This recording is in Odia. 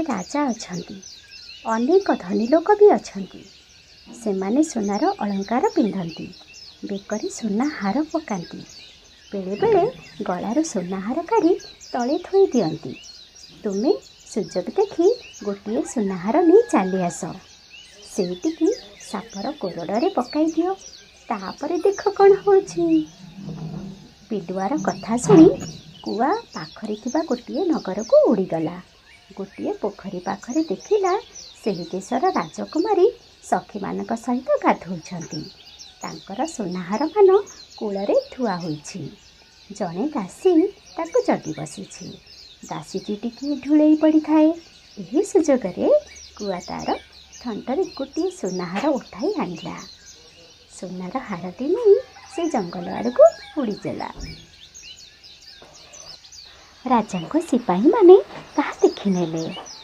ରାଜା ଅଛନ୍ତି, ଅନେକ ଧନୀ ଲୋକ ବି ଅଛନ୍ତି। ସେମାନେ ସୁନାର ଅଳଙ୍କାର ପିନ୍ଧନ୍ତି, ବେକରେ ସୁନା ହାର ପକାନ୍ତି, ବେଳେବେଳେ ଗଳାରୁ ସୁନାହାର କାଢ଼ି ତଳେ ଥୋଇ ଦିଅନ୍ତି। ତୁମେ ସୁଯୋଗ ଦେଖି ଗୋଟିଏ ସୁନାହାର ନେଇ ଚାଲିଆସ। ସେଇଟିକି ସାପର କୋରଡ଼ରେ ପକାଇ ଦିଅ। ତା'ପରେ ଦେଖ କ'ଣ ହେଉଛି। ବିଲୁଆର କଥା ଶୁଣି କୁଆ ପାଖରେ ଥିବା ଗୋଟିଏ ନଗରକୁ ଉଡ଼ିଗଲା। ଗୋଟିଏ ପୋଖରୀ ପାଖରେ ଦେଖିଲା, ସେହି ଦେଶର ରାଜକୁମାରୀ ସଖୀମାନଙ୍କ ସହିତ ଗାଧୋଉଛନ୍ତି। ତାଙ୍କର ସୁନାହାରମାନ କୂଳରେ ଥୁଆ ହୋଇଛି। ଜଣେ ଦାସୀ ତାକୁ ଜଗି ବସିଛି। ଦାସୀଟି ଟିକିଏ ଢୁଳେଇ ପଡ଼ିଥାଏ। ଏହି ସୁଯୋଗରେ କୁଆ ତା'ର ଥଣ୍ଟରେ ଗୋଟିଏ ସୁନାହାର ଉଠାଇ ଆଣିଲା। ସୁନାର ହାରଟି ନେଇ ସେ ଜଙ୍ଗଲ ଆଡ଼କୁ ଉଡ଼ିଗଲା। ରାଜାଙ୍କ ସିପାହୀମାନେ ତାହା ଦେଖିନେଲେ।